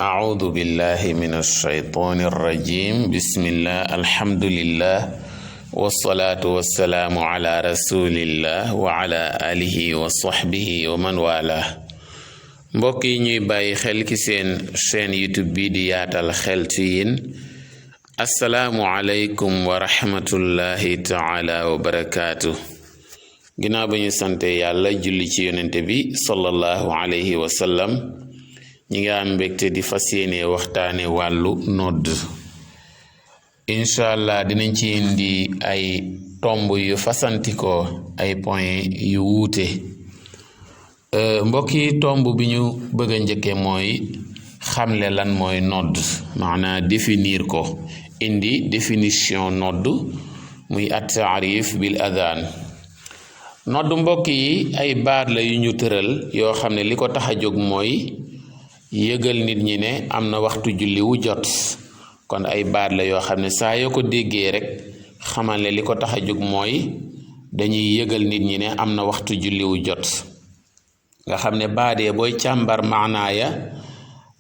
أعوذ بالله من الشيطان الرجيم بسم الله الحمد لله والصلاة والسلام على رسول الله وعلى آله وصحبه ومن والاه mbokk yi ñuy bàyyi xel ci seen chaîne YouTube bi di yaatal xeltu yin assalaamu aleykum wa rahmatullahi taala wa barakaatu ginnaaw ba ñu sante yàlla julli ci yonente bi sallallahu alayhi wa sallam ñi nga am mbégte di fas yéene waxtaane wàllu nodd incha allah dinañ ci indi ay tomb yu fasantikoo ay point yu wuute mbokk yi tomb bi ñu bëgg a njëkke mooy xamle lan mooy nodd maanaa définir ko indi définition nodd muy at-taarif bil adaan nodd mbokk yi ay baat la yu ñu tëral yoo xam ne li ko tax a jóg mooy yëgal nit ñi ne am na waxtu julli wu jot kon ay baat la yoo xam ne saa yoo ko déggee rek xamal ne li ko tax a jóg mooy dañuy yëgal nit ñi ne am na waxtu julli wu jot nga xam ne baadee booy càmbar maanaaya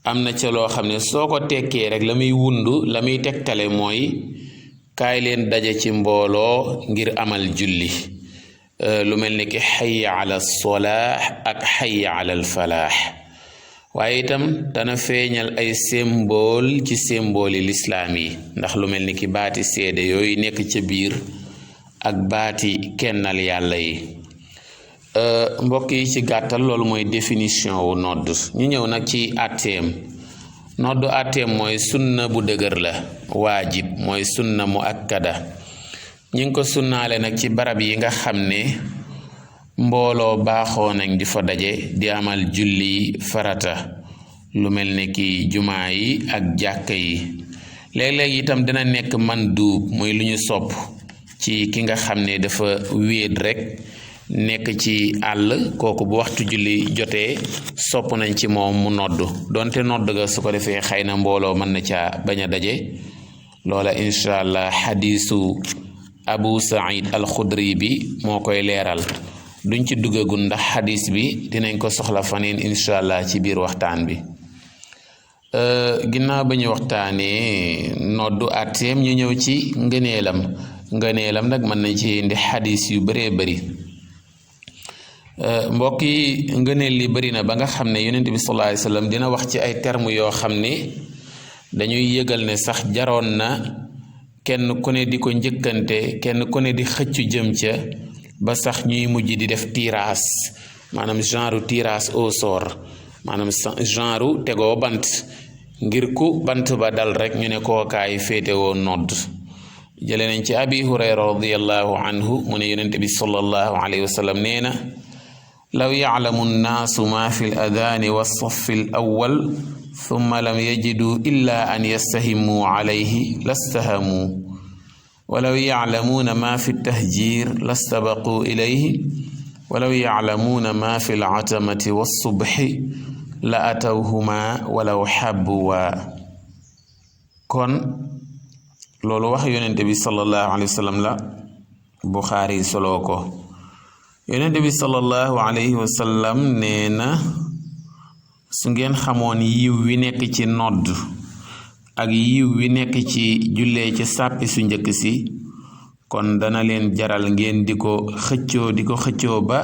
am na ca loo xam ne soo ko tekkee rek la muy wundu la muy tegtale mooy kaay leen daje ci mbooloo ngir amal julli lu mel ni ki xayya ala solaax ak xayya ala al falaax waaye itam dana feeñal ay symbole ci symbole yi lislaam yi ndax lu mel ni ki baati seede yooyu nekk ca biir ak baati kennal yàlla yi mbokk yi ci gàttal loolu mooy définition wu nodd ñu ñëw nag ci atteem nodd atteem mooy sunna bu dëgër la waajib mooy sunna mu akkada ñi ngi ko sunnaale nag ci barab yi nga xam ne mbooloo baaxoo nañ di fa daje di amal julli farata lu mel ne ki jumaa yi ak jàkka yi léeg-léeg itam dina nekk manduub muy lu ñu sopp ci ki nga xam ne dafa wéet rek nekk ci àll kooku bu waxtu julli jotee sopp nañ ci moom mu nodd donte nodd ga su ko defee xëy na mbooloo mën na caa bañ a daje loola incha allah xadiisu abu saïd alxudri bi moo koy leeral duñ ci duggagul ndax xadis bi dinañ ko soxla faneen incha allah ci biir waxtaan bi ginnaaw ba ñu waxtaanee noddu atteem ñu ñëw ci ngëneelam nag mën nañ ci indi xadis yu bëree bëri mbokk yi ngëneel li bëri na ba nga xam ne yonent bi sallallahu alayhi wasallam dina wax ci ay termes yoo xam ne dañuy yëgal ne sax jaroon na kenn ku ne di ko njëkkante kenn ku ne di xëccu jëm ca ba sax ñuy mujj di def tirage maanaam genre tirage au sort maanaam genre tegoo bant ngir ku bant ba dal rek ñu ne kookaay féetewoo nodd jële nañ ci abi hurayra radiyallahu anhu mu ne yonente bi sallallahu alayhi wa sallam nee na law ya'lamu nnaasu ma fi l adaani wa saffi l awwal thumma lam yajidu illa an yastahimu alayhi lastahamuu walaw yaclamuuna ma fi tahjir lastabaquu ilayhi walaw yaclamuuna ma fi latamati walsubxi la atawhuma walaw xabbuwaa kon loolu wax yonente bi sallallahu alayhi wa sallam la Buxaari soloo ko yonente bi sallallahu alayhi wa sallam nee na su ngeen xamoon yiw wi nekk ci nodd ak yiw wi nekk ci jullee ci sàppi su njëkk si kon dana leen jaral ngeen di ko xëccoo ba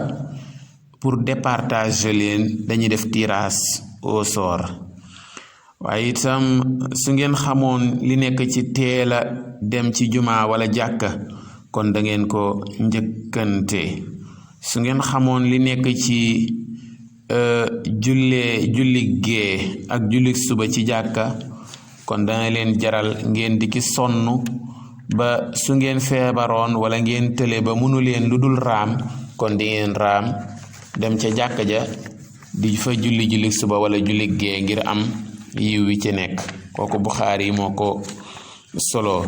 pour départager leen dañuy def tirage au sort waaye itam su ngeen xamoon li nekk ci teela dem ci jumaa wala jàkka kon da ngeen ko njëkkante su ngeen xamoon li nekk ci julli gee ak julli suba ci jàkka kon dana leen jaral ngeen di ki sonn ba su ngeen feebaroon wala ngeen tële ba mënu leen lu dul raam kon di ngeen raam dem ca jàkka ja di fa julli suba wala julli gee ngir am yiw wi ci nekk kooku Buxaari moo ko solo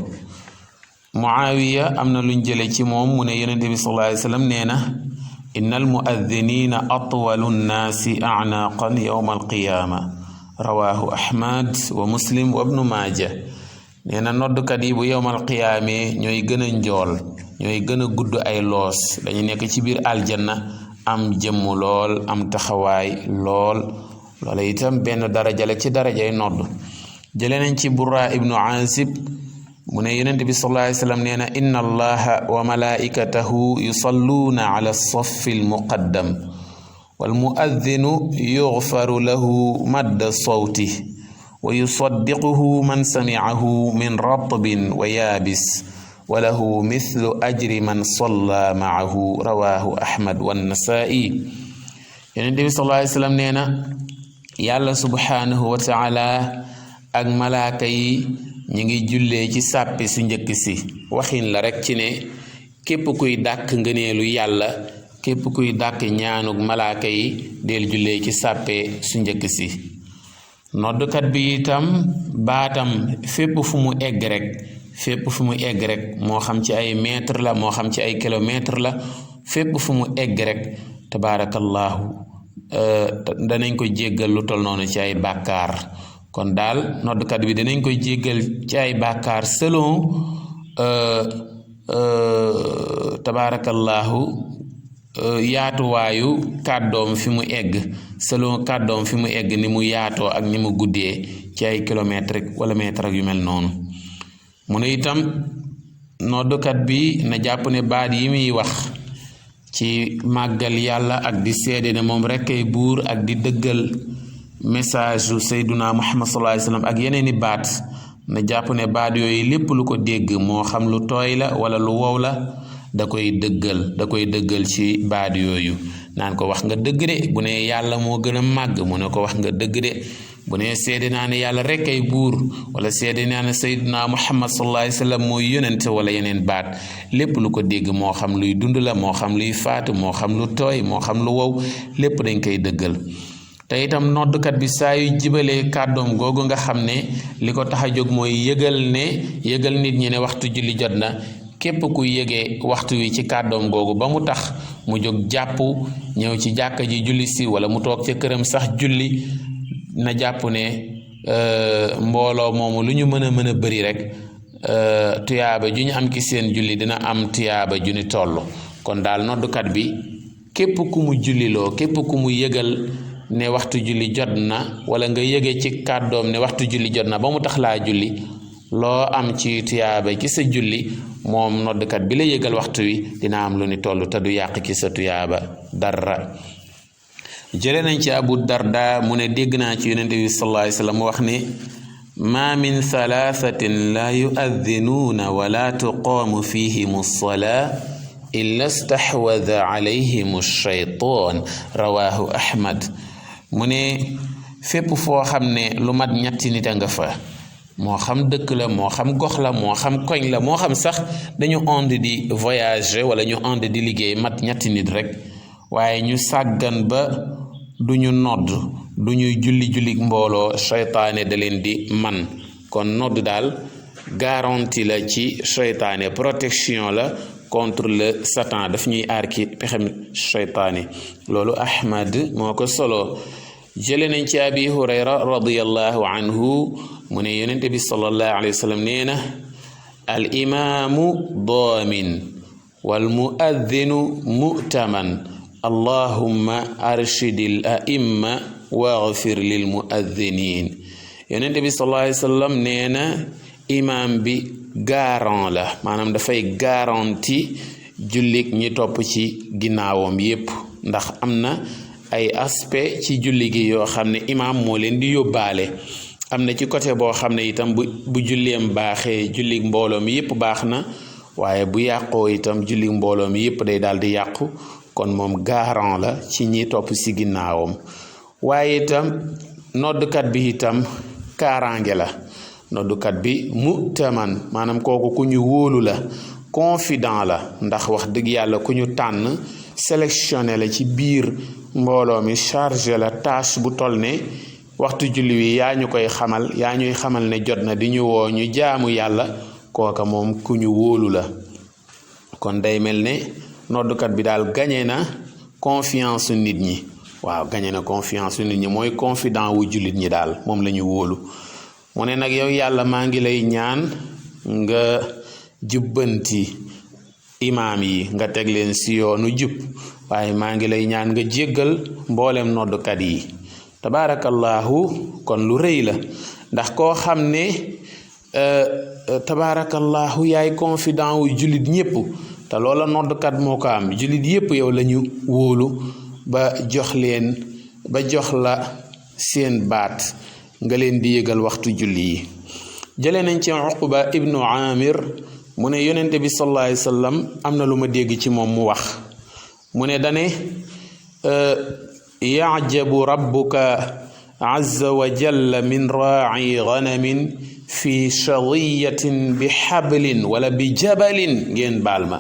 Muawiya am na luñ jële ci moom mu ne yonente bi sallallahu alayhi wa sallam nee na inna al muaddinina atwalu nnaasi a'naaqan yawma alqiyaama rawaahu ahmad wa muslim wa ibnu maaja nee na noddkat yi bu yowmal qiyaame ñooy gën a njool ñooy gën a gudd ay loos dañu nekk ci biir aljanna am jëmm lool am taxawaay lool loola itam benn daraja la ci darajay nodd jële nañ ci Burra ibnu Azib mu ne yonent bi sallallahu alayhi wa sallam nee na inna allaha wa malaikatahu yusalluuna ala saffi almuqaddam wal muaddinu yughfaru lahu madda sawti wa yusaddiquhu man sami'ahu min ratbin wa yaabis wa lahu mithlu ajri man salla ma'ahu rawahu ahmad wan nasaa'i yonent bi sallallahu alayhi wa sallam nee na yàlla subhanahu wa ta'ala ak malaaka yi ñi ngi jullee ci sàppi su njëkk si waxin la rek ci ne képp kuy dàkk ngëneelu yàlla képp kuy dàkk ñaanuk malaaka yi del jullee ci sàppe su njëkk si noddukat bi itam baatam fépp fu mu egg rek moo xam ci ay mètre la moo xam ci ay kilomètre la fépp fu mu egg rek tabaarakallaahu danañ ko jéggal lu tol noonu ci ay bàkkaar kon daal noddukat bi danañ koy jéggal ci ay bàkkaar selon tabaarakallaahu yaatuwaayu kàddoom fi mu egg selon kàddoom fi mu egg ni mu yaatoo ak ni mu guddee ci ay kilomètre wala mètre ak yu mel noonu mu ne itam noddukat bi na jàpp ne baat yi muy wax ci màggal yàlla ak di seede ne moom rekk ay buur ak di dëggal message u sayduna muhammad sallallahu alayhi wasallam ak yeneeni baat na jàpp ne baat yooyu lépp lu ko dégg moo xam lu tooy la wala lu wow la da koy dëggal ci baat yooyu naan ko wax nga dëgg de bu ne yàlla moo gën a màgg mu ne ko wax nga dëgg de bu ne seede naa ne yàlla rekk ay buur wala seede naa ne sayduna muhammad sallallahu alayhi wasallam mooy yonent wala yeneen baat lépp lu ko dégg moo xam luy dund la moo xam luy faatu moo xam lu tooy moo xam lu wow lépp dañ koy dëggal te itam noddukat bi saa yu jibalee kàddoom googu nga xam ne li ko tax a jóg mooy yëgal nit ñi ne waxtu julli jot na képp ku yëgee waxtu wi ci kàddoom googu ba mu tax mu jóg jàpp ñëw ci jàkka ji julli si wala mu toog ca këram sax julli na jàpp ne mbooloo moomu lu ñu mën a bëri rek tuyaaba ju ñu am ki seen julli dina am tuyaaba ju ni toll kon daal noddukat bi képp ku mu julliloo képp ku mu yëgal ne waxtu julli jot na wala nga yëge ci kàddoom ne waxtu julli jot na ba mu tax laa julli loo am ci tuyaaba ci sa julli moom noddukat bi la yëgal waxtu wi dina am lu ni toll te du yàq ci sa tuyaaba dara jële nañ ci Abu Darda mu ne dégg naa ci yonente bi sallallahu alayhi wasallam wax ne ma min thalathatin la yu'adhinuuna wala tuqaamu fihim as-salaa illa stahwadha alayhim ash-shaytaan rawahu ahmad mu ne fépp foo xam ne lu mat ñetti nit a nga fa moo xam dëkk la moo xam gox la moo xam koñ la moo xam sax dañu ànd di voyager wala ñu ànd di liggéey mat ñetti nit rek waaye ñu sàggan ba duñu nodd duñuy julli mbooloo seytaane da leen di man kon nodd daal garantie la ci seytaane protection la contre le satan daf ñuy aar ki pexem seytaane loolu ahmad moo ko solo jële nañ ci abi hurayra radiyallahu anhu mu ne yonente bi sallallahu alayhi wa sallam nee na al imaamu daamin wal muaddinu mu'taman allahumma arshidil a'imma waghfir lil muaddinin yonente bi sallallahu alayhi wa sallam nee na imaam bi garant la maanaam dafay garanti jullik ñi topp ci ginnaawam yépp ndax am na ay aspect ci julli gi yoo xam ne imaam moo leen di yóbbaale am na ci côté boo xam ne itam bu julleem baaxee jullik mbooloo mi yépp baax na waaye bu yàqoo itam jullik mbooloo mi yépp day daal di yàqu kon moom garant la ci ñi topp ci ginnaawam waaye itam noddukat bi itam kaaraange la noddukat bi mu'taman maanaam kooku ku ñu wóolu la confident la ndax wax dëgg yàlla ku ñu tànn sélectionné la ci biir mbooloo mi chargé la tâche bu toll ne waxtu julli wi yaa ñu koy xamal yaa ñuy xamal ne jot na di ñu woo ñu jaamu yàlla kooka moom ku ñu wóolu la kon day mel ne noddukat bi daal gañe na confiance nit ñi waaw gañe na confiance nit ñi mooy confident wu jullit ñi daal moom la ñu wóolu mu ne nag yow yàlla maa ngi lay ñaan nga jubbanti imaam yi nga teg leen si yoonu jub waaye maa ngi lay ñaan nga jéggal mboolem noddukat yi tabarakallahu kon lu rëy la ndax koo xam ne tabarakallahu yaay confident wu jullit ñépp te loola noddkat moo ko am jullit yépp yow lañu wóolu ba jox la seen baat nga leen di yëgal waxtu julli yi jëlee nañ ci Uqba ibnu Amir mu ne yonente bi sallallahu alayhi wa sallam am na lu ma dégg ci moom mu wax mu ne dane yajabu rabbuka azza wa jalla min raaci ganamin fi shadiyatin bi xablin wala bi jabalin ngeen baal ma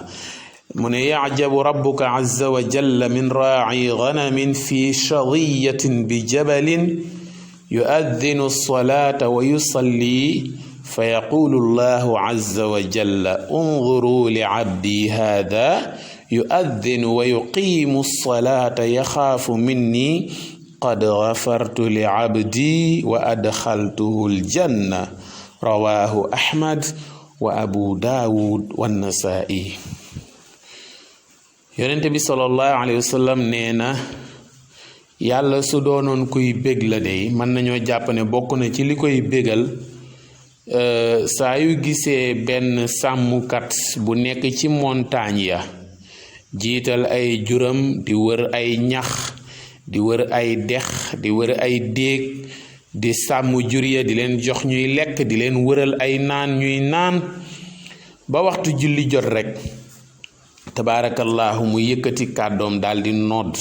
mu ne yajabu rabbuka azza wa jalla min raaci ganamin fi shadiyatin bi jabalin yuaddinu alsalata wa yusalli fa yaqulu allahu azza wa jalla unzuru li cabdi hada yuaddinu wa yuqimu alsalata yaxaafu minni qad gafartu li cabdi wa adxaltuhu aljanna rawahu ahmad wa abu daawud wa nasaa'i yonente bi sallallahu alayhi wa sallam nee na yàlla su doonoon kuy bég la dey mën nañoo jàpp ne bokk na ci li koy bégal saa yu gisee benn sàmmkat bu nekk ci montagne ya jiital ay juram di wër ay ñax di wër ay dex di wër ay déeg di sàmm jur ya di leen jox ñuy lekk di leen wëral ay naan ñuy naan ba waxtu julli jot rekk tabaarakallaahu mu yëkkati kàddoom daldi nodd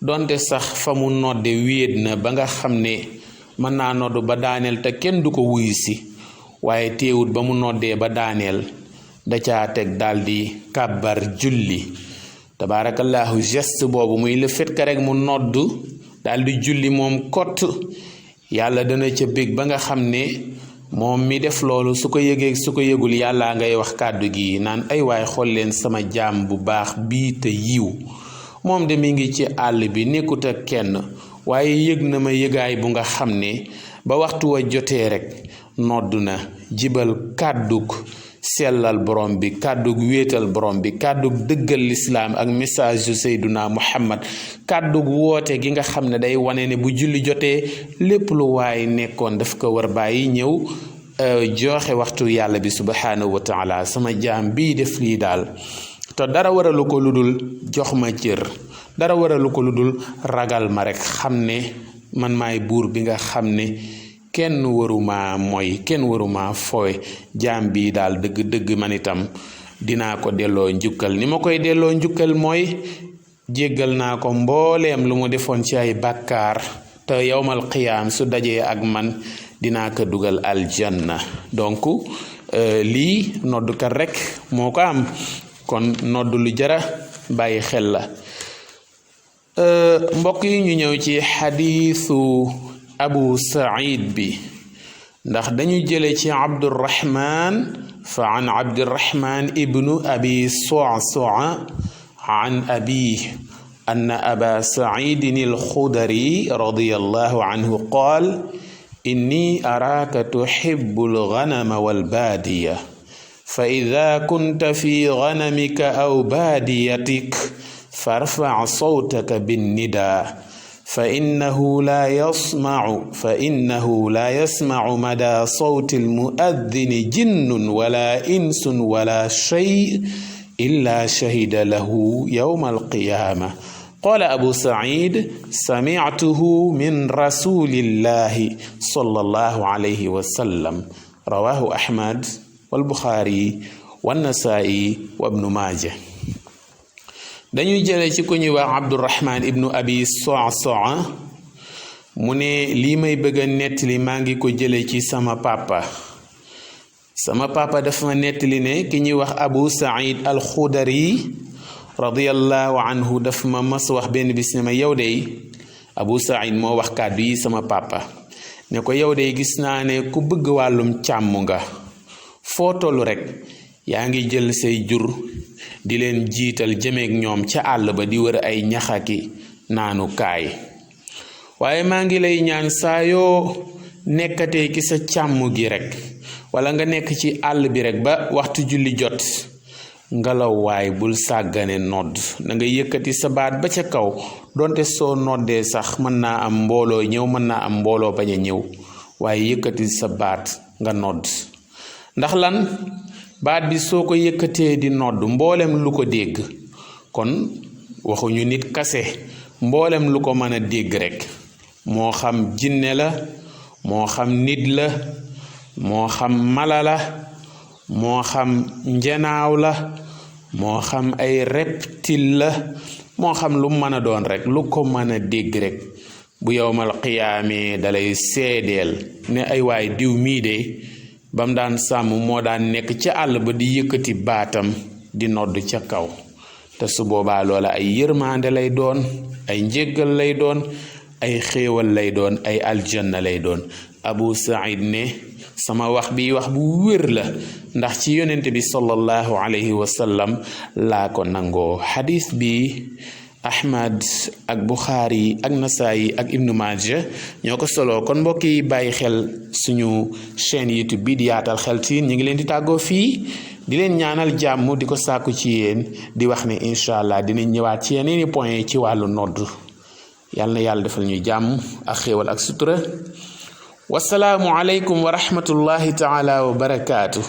donte sax fa mu nodde wéet na ba nga xam ne mën naa nodd ba daaneel te kenn du ko wuyu si waaye teewut ba mu noddee ba daaneel da caa teg daldi kàbbar julli tabaarakallaahu geste boobu muy le fait que rek mu nodd daldi julli moom kott yàlla dana ca bég ba nga xam ne moom mi def loolu su ko yëgee su ko yëgul yàlla ngay wax kàddu gi naan ay waay xool leen sama jaam bu baax bii te yiw moom de mi ngi ci àll bi nekkut ak kenn waaye yëg na ma yëgaay bu nga xam ne ba waxtu wa jotee rek nodd na jibal kàddug sellal borom bi kàddug wéetal borom bi kàddug dëggal lislaam ak message yu Seyduna Muhammad kàddug woote gi nga xam ne day wane ne bu julli jotee lépp lu waay nekkoon daf ko war bàyyi ñëw joxe waxtu yàlla bi subhanahu wa taala sama jaam bii def lii daal te dara waralu ko lu dul jox ma cër dara waralu ko lu dul ragal ma rek xam ne man maay buur bi nga xam ne kenn waruma mooy kenn waruma fooy jaam bi daal dëgg-dëgg man itam dinaa ko delloo njukkal ni ma koy delloo njukkal mooy jéggal naa ko mbooleem lu mu defoon ci ay bàkkaar te yawmal qiyaam su dajee ak man dinaa ko dugal aljanna donc lii noddukat rek moo ko am kon nodd lu jara bàyyi xel la mbokk yi ñu ñëw ci xadiisu abu said bi ndax dañu jële ci abdurrahman fa an abdurrahman ibnu abi su'su'a an abi anna aba saidin alxudari radiyallahu anhu qaal inni araaka tuhibbu alganama walbaadiya fa ida kunta fi ganamika aw baadiyatik farfac sawtaka binnidaa فإنه لا يسمع مدى صوت المؤذن جن ولا إنس ولا شيء إلا شهد له يوم القيامة قال أبو سعيد سمعته من رسول الله صلى الله عليه وسلم رواه أحمد والبخاري والنسائي وابن ماجه dañuy jëlee ci ku ñuy wax abdurrahman ibnu abi su'su'a mu ne lii may bëgg a nettali maa ngi ko jëlee ci sama papa dafa ma nettali ne ki ñuy wax abu said alxudari radiyallahu anhu dafa ma mas wax benn bis ne ma yow de abu said moo wax kàddu yi sama papa ne ko yow de gis naa ne ku bëgg wàllum càmm nga foo tollu rek yaa ngi jël say jur di leen jiital jëmeek ñoom ca àll ba di wër ay ñaxaki naanu kaay waaye maa ngi lay ñaan saa yoo nekkatee ki sa càmm gi rek wala nga nekk ci àll bi rek ba waxtu julli jot ngelaw waay bul sàggane nodd na nga yëkkati sa baat ba ca kaw donte soo noddee sax mën naa am mbooloo ñëw mën naa am mbooloo bañ a ñëw waaye yëkkati sa baat nga nodd ndax lan baat bi soo ko yëkkatee di nodd mboolem lu ko dégg kon waxuñu nit kase mboolem lu ko mën a dégg rek moo xam jinne la moo xam nit la moo xam mala la moo xam njanaaw la moo xam ay reptile la moo xam lu mën a doon rek lu ko mën a dégg rek bu yowmal qiyaamee dalay seedeel ne ay waay diw mii de bam daan sàmm moo daan nekk ca àll ba di yëkkati baatam di nodd ca kaw te su boobaa loola ay yërmande lay doon ay njéggal lay doon ay xéewal lay doon ay aljanna lay doon Abu Saïd ne sama wax bi wax bu wér la ndax ci yonent bi sallallahu alayhi wa sallam laa ko nangoo xadis bi Ahmad ak Bukhari ak Nasaayi ak Ibnu Maaja ñoo ko solo kon mbokk yi bàyyi xel suñu chaîne YouTube bi di Yaatal Xeltiin ñu ngi leen di tàggoo fii di leen ñaanal jàmm di ko sàkku ci yéen di wax ne incha allah dinañ ñëwaat ci yeneeni point ci wàllu nodd yàlla na yàlla defal ñu jàmm ak xéewal ak sutura wasalaamu aleykum wa rahmatullahi taala wa barakaatu